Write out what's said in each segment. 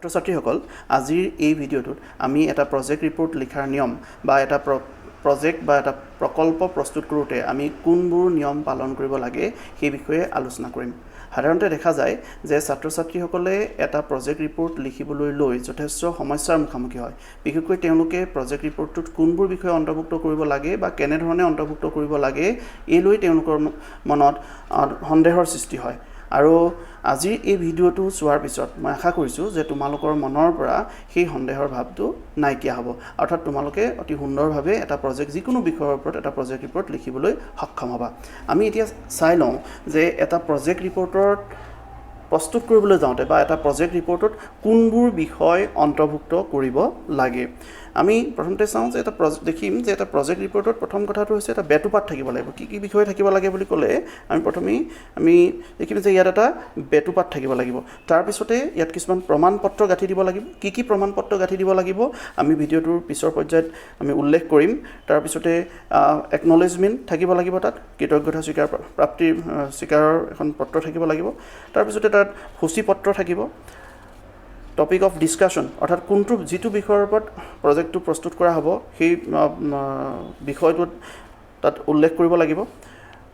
ছাত্ৰ ছাত্ৰীসকল, আজিৰ এই ভিডিঅ'টোত আমি এটা প্ৰজেক্ট ৰিপৰ্ট লিখাৰ নিয়ম বা এটা প্ৰজেক্ট বা এটা প্ৰকল্প প্ৰস্তুত কৰোঁতে আমি কোনবোৰ নিয়ম পালন কৰিব লাগে, সেই বিষয়ে আলোচনা কৰিম। সাধাৰণতে দেখা যায় যে ছাত্ৰ ছাত্ৰীসকলে এটা প্ৰজেক্ট ৰিপৰ্ট লিখিবলৈ লৈ যথেষ্ট সমস্যাৰ মুখামুখি হয়। বিশেষকৈ তেওঁলোকে প্ৰজেক্ট ৰিপৰ্টটোত কোনবোৰ বিষয় অন্তৰ্ভুক্ত কৰিব লাগে বা কেনেধৰণে অন্তৰ্ভুক্ত কৰিব লাগে, এই লৈ তেওঁলোকৰ মনত সন্দেহৰ সৃষ্টি হয়। আৰু আজিৰ এই ভিডিঅ'টো চোৱাৰ পিছত মই আশা কৰিছোঁ যে তোমালোকৰ মনৰ পৰা সেই সন্দেহৰ ভাৱটো নাইকিয়া হ'ব, অৰ্থাৎ তোমালোকে অতি সুন্দৰভাৱে এটা প্ৰজেক্ট, যিকোনো বিষয়ৰ ওপৰত এটা প্ৰজেক্ট ৰিপৰ্ট লিখিবলৈ সক্ষম হ'বা। আমি এতিয়া চাই লওঁ যে এটা প্ৰজেক্ট ৰিপৰ্টত প্ৰস্তুত কৰিবলৈ যাওঁতে বা এটা প্ৰজেক্ট ৰিপৰ্টত কোনবোৰ বিষয় অন্তৰ্ভুক্ত কৰিব লাগে। আমি প্ৰথমতে চাওঁ যে এটা দেখিম যে এটা প্ৰজেক্ট ৰিপৰ্টত প্ৰথম কথাটো হৈছে এটা বেটুপাত থাকিব লাগিব। কি কি বিষয় থাকিব লাগে বুলি ক'লে আমি প্ৰথমেই আমি দেখিম যে ইয়াত এটা বেটুপাত থাকিব লাগিব। তাৰপিছতে ইয়াত কিছুমান প্ৰমাণ পত্ৰ গাঁঠি দিব লাগিব। কি কি প্ৰমাণ পত্ৰ গাঁঠি দিব লাগিব, আমি ভিডিঅ'টোৰ পিছৰ পৰ্যায়ত আমি উল্লেখ কৰিম। তাৰপিছতে একনলেজমেণ্ট থাকিব লাগিব, তাত কৃতজ্ঞতা স্বীকাৰ প্ৰাপ্তিৰ স্বীকাৰৰ এখন পত্ৰ থাকিব লাগিব। তাৰপিছতে তাত সূচীপত্ৰ থাকিব, টপিক অফ ডিছকাশ্যন, অৰ্থাৎ কোনটো যিটো বিষয়ৰ ওপৰত প্ৰজেক্টটো প্ৰস্তুত কৰা হ'ব, সেই বিষয়টোত তাত উল্লেখ কৰিব লাগিব।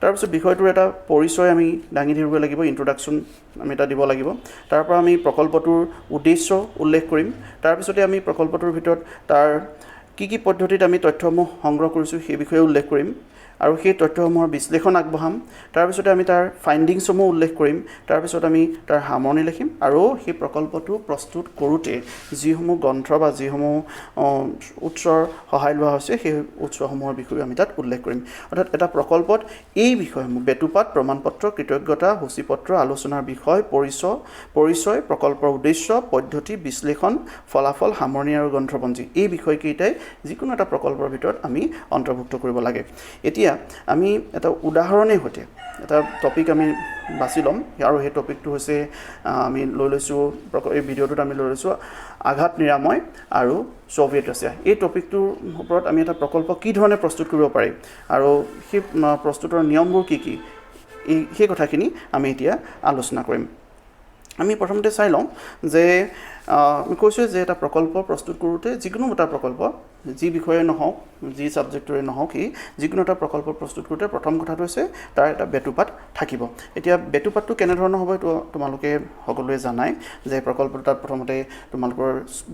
তাৰপিছত বিষয়টোৰ এটা পৰিচয় আমি দাঙি ধৰিব লাগিব, ইণ্ট্ৰডাকশ্যন আমি এটা দিব লাগিব। তাৰ পৰা আমি প্ৰকল্পটোৰ উদ্দেশ্য উল্লেখ কৰিম। তাৰপিছতে আমি প্ৰকল্পটোৰ ভিতৰত তাৰ কি কি পদ্ধতিত আমি তথ্যসমূহ সংগ্ৰহ কৰিছোঁ, সেই বিষয়ে উল্লেখ কৰিম আৰু সেই তথ্যসমূহৰ বিশ্লেষণ আগবঢ়াম। তাৰপিছতে আমি তাৰ ফাইণ্ডিংছসমূহ উল্লেখ কৰিম। তাৰপিছত আমি তাৰ সামৰণি লিখিম আৰু সেই প্ৰকল্পটো প্ৰস্তুত কৰোঁতে যিসমূহ গ্ৰন্থ বা যিসমূহ উৎসৰ সহায় লোৱা হৈছে, সেই উৎসসমূহৰ বিষয়েও আমি তাত উল্লেখ কৰিম। অৰ্থাৎ এটা প্ৰকল্পত এই বিষয়সমূহ বেটুপাত, প্ৰমাণপত্ৰ, কৃতজ্ঞতা, সূচীপত্ৰ, আলোচনাৰ বিষয়, পৰিচয়, প্ৰকল্পৰ উদ্দেশ্য, পদ্ধতি, বিশ্লেষণ, ফলাফল, সামৰণি আৰু গ্ৰন্থপঞ্জী, এই বিষয়কেইটাই যিকোনো এটা প্ৰকল্পৰ ভিতৰত আমি অন্তৰ্ভুক্ত কৰিব লাগে। এতিয়া আমি এটা উদাহৰণে সৈতে এটা টপিক আমি বাছি ল'ম আৰু সেই টপিকটো হৈছে আমি লৈ লৈছোঁ, এই ভিডিঅ'টোত আমি লৈ লৈছোঁ আঘাত নিৰাময় আৰু ছ'ভিয়েট ৰাছিয়া। এই টপিকটোৰ ওপৰত আমি এটা প্ৰকল্প কি ধৰণে প্ৰস্তুত কৰিব পাৰি আৰু সেই প্ৰস্তুতৰ নিয়মবোৰ কি কি, এই সেই কথাখিনি আমি এতিয়া আলোচনা কৰিম। আমি প্ৰথমতে চাই লওঁ যে আমি কৈছোঁ যে এটা প্ৰকল্প প্ৰস্তুত কৰোঁতে, যিকোনো এটা প্ৰকল্প, যি বিষয়ে নহওক, যি ছাবজেক্টৰে নহওক, সি যিকোনো এটা প্ৰকল্প প্ৰস্তুত কৰোঁতে প্ৰথম কথাটো হৈছে তাৰ এটা বেটুপাত থাকিব। এতিয়া বেটুপাতটো কেনেধৰণৰ হ'ব, এইটো তোমালোকে সকলোৱে জানাই যে প্ৰকল্পটো তাত প্ৰথমতে তোমালোকৰ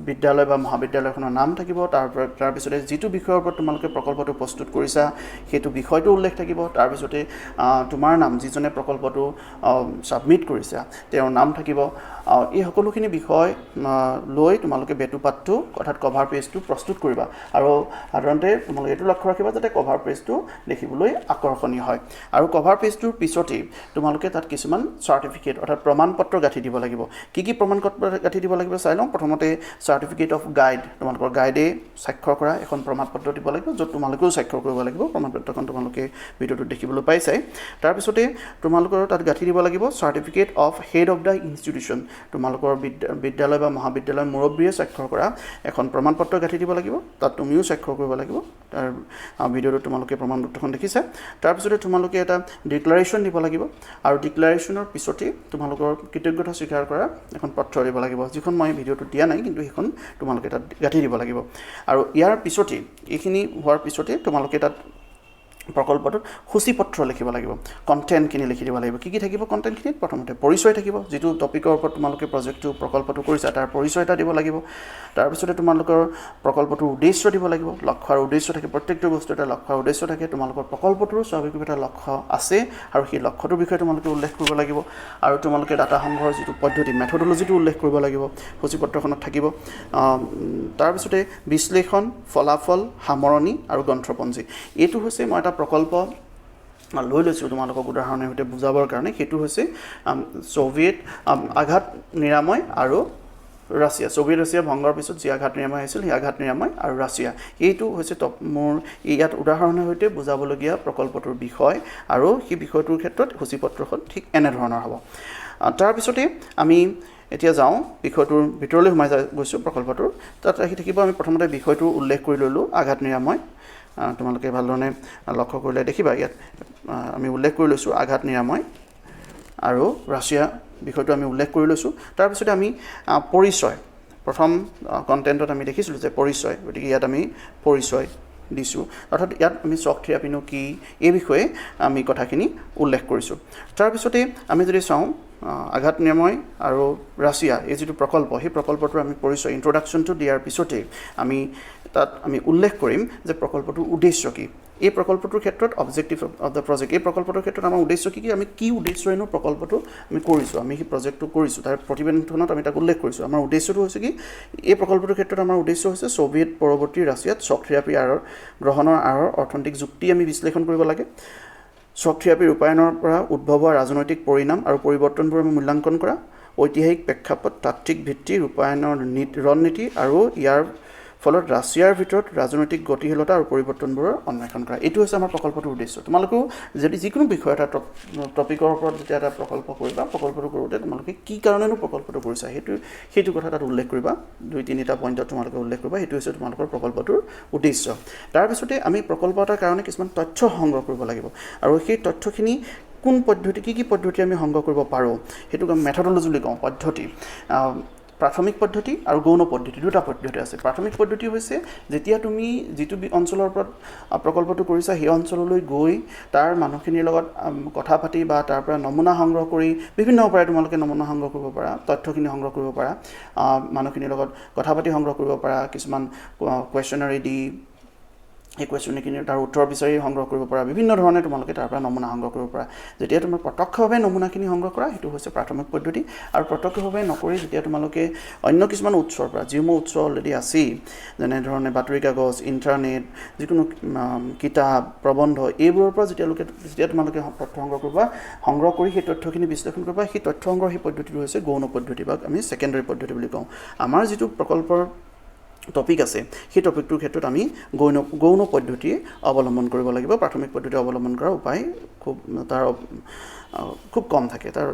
বিদ্যালয় বা মহাবিদ্যালয়খনৰ নাম থাকিব। তাৰ পৰা তাৰপিছতে যিটো বিষয়ৰ ওপৰত তোমালোকে প্ৰকল্পটো প্ৰস্তুত কৰিছা, সেইটো বিষয়টো উল্লেখ থাকিব। তাৰপিছতে তোমাৰ নাম, যিজনে প্ৰকল্পটো ছাবমিট কৰিছা তেওঁৰ নাম থাকিব। এই সকলোখিনি বিষয় লৈ তোমালোকে বেটুপাতটো, অৰ্থাৎ কভাৰ পেজটো প্ৰস্তুত কৰিবা। আৰু সাধাৰণতে তোমালোকে এইটো লক্ষ্য ৰাখিবা যাতে কভাৰ পেজটো দেখিবলৈ আকৰ্ষণীয় হয়। আৰু কভাৰ পেজটোৰ পিছতেই তোমালোকে তাত কিছুমান চাৰ্টিফিকেট, অৰ্থাৎ প্ৰমাণ পত্ৰ গাঁঠি দিব লাগিব। কি কি প্ৰমাণ পত্ৰ গাঁঠি দিব লাগিব চাই লওঁ। প্ৰথমতে চাৰ্টিফিকেট অফ গাইড, তোমালোকৰ গাইডে স্বাক্ষৰ কৰা এখন প্ৰমাণপত্ৰ দিব লাগিব, য'ত তোমালোকেও স্বাক্ষৰ কৰিব লাগিব। প্ৰমাণপত্ৰখন তোমালোকে ভিডিঅ'টোত দেখিবলৈ পাইছাই। তাৰপিছতে তোমালোকৰ তাত গাঁঠি দিব লাগিব certificate of head of the institution, তোমালোকৰ বিদ্যালয় বা মহাবিদ্যালয়ৰ মুৰব্বীয়ে স্বাক্ষৰ কৰা এখন প্ৰমাণপত্ৰ গাঁঠি দিব লাগিব। তাত তুমিও স্বাক্ষৰ কৰিব লাগিব। তাৰ ভিডিঅ'টোত তোমালোকে প্ৰমাণপত্ৰখন দেখিছা। তাৰপিছতে তোমালোকে এটা ডিক্লাৰেশ্যন দিব লাগিব আৰু ডিক্লাৰেশ্যনৰ পিছতেই তোমালোকৰ কৃতজ্ঞতা স্বীকাৰ কৰা এখন পত্ৰ দিব লাগিব, যিখন মই ভিডিঅ'টোত দিয়া নাই, কিন্তু সেইখন তোমালোকে তাত গাঁঠি দিব লাগিব। আৰু ইয়াৰ পিছতেই, এইখিনি হোৱাৰ পিছতেই তোমালোকে তাত প্ৰকল্পটোত সূচীপত্ৰ লিখিব লাগিব, কণ্টেণ্টখিনি লিখি দিব লাগিব। কি কি থাকিব কণ্টেণ্টখিনিত? প্ৰথমতে পৰিচয় থাকিব, যিটো টপিকৰ ওপৰত তোমালোকে প্ৰজেক্টটো, প্ৰকল্পটো কৰিছা, তাৰ পৰিচয় এটা দিব লাগিব। তাৰপিছতে তোমালোকৰ প্ৰকল্পটোৰ উদ্দেশ্য দিব লাগিব। লক্ষ্য আৰু উদ্দেশ্য থাকে, প্ৰত্যেকটো বস্তু এটা লক্ষ্য আৰু উদ্দেশ্য থাকে। তোমালোকৰ প্ৰকল্পটোৰো স্বাভাৱিকভাৱে এটা লক্ষ্য আছে আৰু সেই লক্ষ্যটোৰ বিষয়ে তোমালোকে উল্লেখ কৰিব লাগিব। আৰু তোমালোকে ডাটা সংগ্ৰহৰ যিটো পদ্ধতি, মেথডলজিটো উল্লেখ কৰিব লাগিব, সূচীপত্ৰখনত থাকিব। তাৰপিছতে বিশ্লেষণ, ফলাফল, সামৰণি আৰু গ্ৰন্থপঞ্জী। এইটো হৈছে মই এটা প্ৰকল্প লৈ লৈছোঁ তোমালোকক উদাহৰণৰ সৈতে বুজাবৰ কাৰণে। সেইটো হৈছে ছ'ভিয়েট আঘাত নিৰাময় আৰু ৰাছিয়া, ছ'ভিয়েট ৰাছিয়া ভংগৰ পিছত যি আঘাত নিৰাময় হৈছিল, সেই আঘাত নিৰাময় আৰু ৰাছিয়া, এইটো হৈছে মোৰ ইয়াত উদাহৰণৰ সৈতে বুজাবলগীয়া প্ৰকল্পটোৰ বিষয়। আৰু সেই বিষয়টোৰ ক্ষেত্ৰত সূচীপত্ৰখন ঠিক এনেধৰণৰ হ'ব। তাৰপিছতে আমি এতিয়া যাওঁ, বিষয়টোৰ ভিতৰলৈ সোমাই গৈছোঁ প্ৰকল্পটোৰ। তাত আহি থাকিব, আমি প্ৰথমতে বিষয়টো উল্লেখ কৰি ল'লোঁ, আঘাত নিৰাময়। তোমালোকে ভালধৰণে লক্ষ্য কৰিলে দেখিবা ইয়াত আমি উল্লেখ কৰি লৈছোঁ আঘাত নিৰাময় আৰু ৰাছিয়া বিষয়টো আমি উল্লেখ কৰি লৈছোঁ। তাৰপিছতে আমি পৰিচয় প্ৰথম কণ্টেণ্টত আমি দেখিছিলোঁ যে পৰিচয়, গতিকে ইয়াত আমি পৰিচয় দিছোঁ। অৰ্থাৎ ইয়াত আমি শ্বক থেৰাপিনো কি এই বিষয়ে আমি কথাখিনি উল্লেখ কৰিছোঁ। তাৰপিছতে আমি যদি চাওঁ আঘাত নিৰাময় আৰু ৰাছিয়া এই যিটো প্ৰকল্প, সেই প্ৰকল্পটোৰ আমি পৰিচয় ইণ্ট্ৰডাকশ্যনটো দিয়াৰ পিছতেই আমি তাত আমি উল্লেখ কৰিম যে প্ৰকল্পটোৰ উদ্দেশ্য কি। এই প্ৰকল্পটোৰ ক্ষেত্ৰত অবজেক্টিভ অফ the project, এই প্ৰকল্পটোৰ ক্ষেত্ৰত আমাৰ উদ্দেশ্য কি কি, আমি কি উদ্দেশ্যৰেনো প্ৰকল্পটো আমি কৰিছোঁ, আমি সেই প্ৰজেক্টটো কৰিছোঁ, তাৰ প্ৰতিবেদনখনত আমি তাক উল্লেখ কৰিছোঁ। আমাৰ উদ্দেশ্যটো হৈছে কি, এই প্ৰকল্পটোৰ ক্ষেত্ৰত আমাৰ উদ্দেশ্য হৈছে ছোভিয়েট পৰৱৰ্তী ৰাছিয়াত শ্বক থেৰাপি আঁৰৰ গ্ৰহণৰ আঁৰৰ অৰ্থনৈতিক যুক্তি আমি বিশ্লেষণ কৰিব লাগে, শ্বক থেৰাপি ৰূপায়ণৰ পৰা উদ্ভৱ হোৱা ৰাজনৈতিক পৰিণাম আৰু পৰিৱৰ্তনবোৰ আমি মূল্যাংকন কৰা, ঐতিহাসিক প্ৰেক্ষাপট, তাত্ত্বিক ভিত্তি, ৰূপায়ণৰ ৰণনীতি আৰু ইয়াৰ ফলত ৰাছিয়াৰ ভিতৰত ৰাজনৈতিক গতিশীলতা আৰু পৰিৱৰ্তনবোৰৰ অন্বেষণ কৰা। এইটো হৈছে আমাৰ প্ৰকল্পটোৰ উদ্দেশ্য। তোমালোকেও যদি যিকোনো বিষয় এটা টপিকৰ ওপৰত যেতিয়া এটা প্ৰকল্প কৰিবা, প্ৰকল্পটো কৰোঁতে তোমালোকে কি কাৰণেনো প্ৰকল্পটো কৰিছা সেইটো কথা তাত উল্লেখ কৰিবা। 2-3টা পইণ্টত তোমালোকে উল্লেখ কৰিবা। সেইটো হৈছে তোমালোকৰ প্ৰকল্পটোৰ উদ্দেশ্য। তাৰপিছতে আমি প্ৰকল্প এটাৰ কাৰণে কিছুমান তথ্য সংগ্ৰহ কৰিব লাগিব আৰু সেই তথ্যখিনি কোন পদ্ধতি, কি কি পদ্ধতি আমি সংগ্ৰহ কৰিব পাৰোঁ সেইটোক আমি মেথডলজি বুলি কওঁ। পদ্ধতি, প্ৰাথমিক পদ্ধতি আৰু গৌণ পদ্ধতি, দুটা পদ্ধতি আছে। প্ৰাথমিক পদ্ধতি হৈছে যেতিয়া তুমি যিটো অঞ্চলৰ ওপৰত প্ৰকল্পটো কৰিছা সেই অঞ্চললৈ গৈ তাৰ মানুহখিনিৰ লগত কথা পাতি বা তাৰ পৰা নমুনা সংগ্ৰহ কৰি বিভিন্ন উপায়েৰে তোমালোকে নমুনা সংগ্ৰহ কৰিব পাৰা, তথ্যখিনি সংগ্ৰহ কৰিব পাৰা, মানুহখিনিৰ লগত কথা পাতি সংগ্ৰহ কৰিব পাৰা, কিছুমান কুৱেশ্যনাৰী দি সেই কুৱেশ্যনখিনি তাৰ উত্তৰ বিচাৰি সংগ্ৰহ কৰিব পৰা, বিভিন্ন ধৰণে তোমালোকে তাৰ পৰা নমুনা সংগ্ৰহ কৰিব পাৰা। যেতিয়া তোমাৰ প্ৰত্যক্ষভাৱে নমুনাখিনি সংগ্ৰহ কৰা সেইটো হৈছে প্ৰাথমিক পদ্ধতি। আৰু প্ৰত্যক্ষভাৱে নকৰি যেতিয়া তোমালোকে অন্য কিছুমান উৎসৰ পৰা, যিসমূহ উৎস অলৰেডি আছেই, যেনেধৰণে বাতৰি কাগজ, ইণ্টাৰনেট, যিকোনো কিতাপ, প্ৰবন্ধ, এইবোৰৰ পৰা যেতিয়া তোমালোকে তথ্য সংগ্ৰহ কৰিবা, সংগ্ৰহ কৰি সেই তথ্যখিনি বিশ্লেষণ কৰিবা, সেই তথ্য সংগ্ৰহ সেই পদ্ধতিটো হৈছে গৌণ পদ্ধতি বা আমি ছেকেণ্ডেৰী পদ্ধতি বুলি কওঁ। আমাৰ যিটো প্ৰকল্পৰ টপিক আছে সেই টপিকটোৰ ক্ষেত্ৰত আমি গৌণ পদ্ধতি অৱলম্বন কৰিব লাগিব। প্ৰাথমিক পদ্ধতি অৱলম্বন কৰাৰ উপায় খুব কম থাকে, তাৰ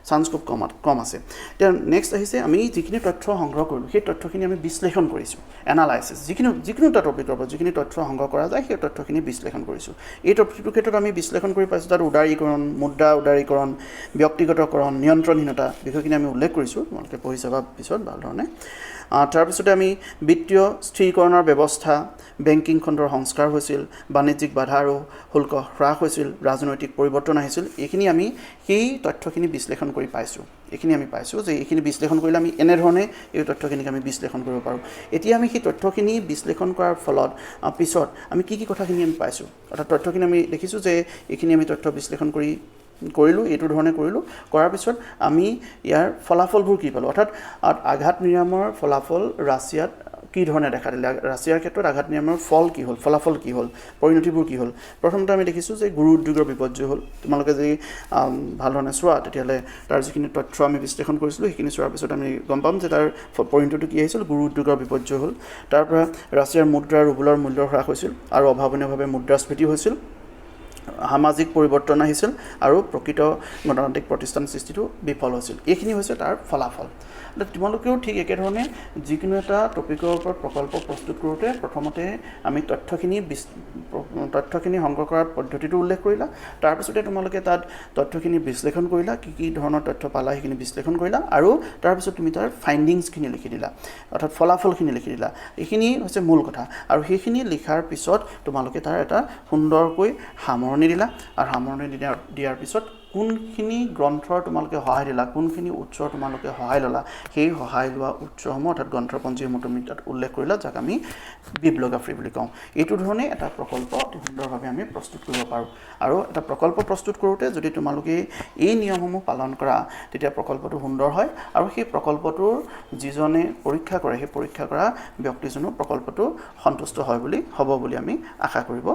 চান্স খুব কম আছে। এতিয়া নেক্সট আহিছে আমি যিখিনি তথ্য সংগ্ৰহ কৰিলোঁ সেই তথ্যখিনি আমি বিশ্লেষণ কৰিছোঁ, এনালাইচিছ। যিকোনো এটা টপিকৰ পৰা যিখিনি তথ্য সংগ্ৰহ কৰা যায় সেই তথ্যখিনি বিশ্লেষণ কৰিছোঁ। এই টপিকটোৰ ক্ষেত্ৰত আমি বিশ্লেষণ কৰি পাইছোঁ তাত উদাৰীকৰণ, মুদ্ৰা উদাৰীকৰণ, ব্যক্তিগতকৰণ, নিয়ন্ত্ৰণহীনতা বিষয়খিনি আমি উল্লেখ কৰিছোঁ, তোমালোকে পঢ়ি চাবা পিছত ভালধৰণে। তাৰপিছতে আমি বিত্তীয় স্থিৰীকৰণৰ ব্যৱস্থা, বেংকিং খণ্ডৰ সংস্কাৰ হৈছিল, বাণিজ্যিক বাধা আৰু শুল্ক হ্ৰাস হৈছিল, ৰাজনৈতিক পৰিৱৰ্তন আহিছিল। এইখিনি আমি সেই তথ্যখিনি বিশ্লেষণ কৰি পাইছোঁ। এইখিনি আমি পাইছোঁ যে এইখিনি বিশ্লেষণ কৰিলে আমি এনেধৰণে এই তথ্যখিনিক আমি বিশ্লেষণ কৰিব পাৰোঁ। এতিয়া আমি সেই তথ্যখিনি বিশ্লেষণ কৰাৰ ফলত পিছত আমি কি কি কথাখিনি আমি পাইছোঁ, অৰ্থাৎ তথ্যখিনি আমি দেখিছোঁ যে এইখিনি আমি তথ্য বিশ্লেষণ কৰিলোঁ, এইটো ধৰণে কৰিলোঁ, কৰাৰ পিছত আমি ইয়াৰ ফলাফলবোৰ কি পালোঁ, অৰ্থাৎ আঘাত নিৰাময়ৰ ফলাফল ৰাছিয়াত কি ধৰণে দেখা দিলে, ৰাছিয়াৰ ক্ষেত্ৰত আঘাত নিৰাময়ৰ ফল কি হ'ল, ফলাফল কি হ'ল, পৰিণতিবোৰ কি হ'ল। প্ৰথমতে আমি দেখিছোঁ যে গুৰু উদ্যোগৰ বিপৰ্যয় হ'ল। তোমালোকে যদি ভাল ধৰণে চোৱা তেতিয়াহ'লে তাৰ যিখিনি তথ্য আমি বিশ্লেষণ কৰিছিলোঁ সেইখিনি চোৱাৰ পিছত আমি গম পাম যে তাৰ পৰিণতিটো কি আহিছিল, গুৰু উদ্যোগৰ বিপৰ্যয় হ'ল। তাৰ পৰা ৰাছিয়াৰ মুদ্ৰা ৰুবলৰ মূল্য হ্ৰাস হৈছিল আৰু অভাৱনীয়ভাৱে মুদ্ৰাস্ফীতি হৈছিল, সামাজিক পৰিৱৰ্তন আহিছিল আৰু প্ৰকৃত গণতান্ত্ৰিক প্ৰতিষ্ঠান সৃষ্টিটো বিফল হৈছিল। এইখিনি হৈছে তাৰ ফলাফল। তোমালোকেও ঠিক একেধৰণে যিকোনো এটা টপিকৰ ওপৰত প্ৰকল্প প্ৰস্তুত কৰোঁতে প্ৰথমতে আমি তথ্যখিনি সংগ্ৰহ কৰাৰ পদ্ধতিটো উল্লেখ কৰিলা, তাৰপিছতে তোমালোকে তাত তথ্যখিনি বিশ্লেষণ কৰিলা, কি কি ধৰণৰ তথ্য পালা সেইখিনি বিশ্লেষণ কৰিলা আৰু তাৰপিছত তুমি তাৰ ফাইণ্ডিংছখিনি লিখি দিলা, অৰ্থাৎ ফলাফলখিনি লিখি দিলা। এইখিনি হৈছে মূল কথা। আৰু সেইখিনি লিখাৰ পিছত তোমালোকে তাৰ এটা সুন্দৰকৈ সামৰণি দিলা আৰু সামৰণি দিয়াৰ পিছত কোনখিনি গ্ৰন্থৰ তোমালোকে সহায় দিলা, কোনখিনি উৎসৰ তোমালোকে সহায় ল'লা, সেই সহায় লোৱা উৎসসমূহ অৰ্থাৎ গ্ৰন্থপঞ্জীসমূহ তুমি তাত উল্লেখ কৰিলা, যাক আমি বিব্লিঅ'গ্ৰাফী বুলি কওঁ। এইটো ধৰণে এটা প্ৰকল্প অতি সুন্দৰভাৱে আমি প্ৰস্তুত কৰিব পাৰোঁ। আৰু এটা প্ৰকল্প প্ৰস্তুত কৰোঁতে যদি তোমালোকে এই নিয়মসমূহ পালন কৰা তেতিয়া প্ৰকল্পটো সুন্দৰ হয় আৰু সেই প্ৰকল্পটোৰ যিজনে পৰীক্ষা কৰে সেই পৰীক্ষা কৰা ব্যক্তিজনো প্ৰকল্পটো সন্তুষ্ট হ'ব বুলি আমি আশা কৰিব।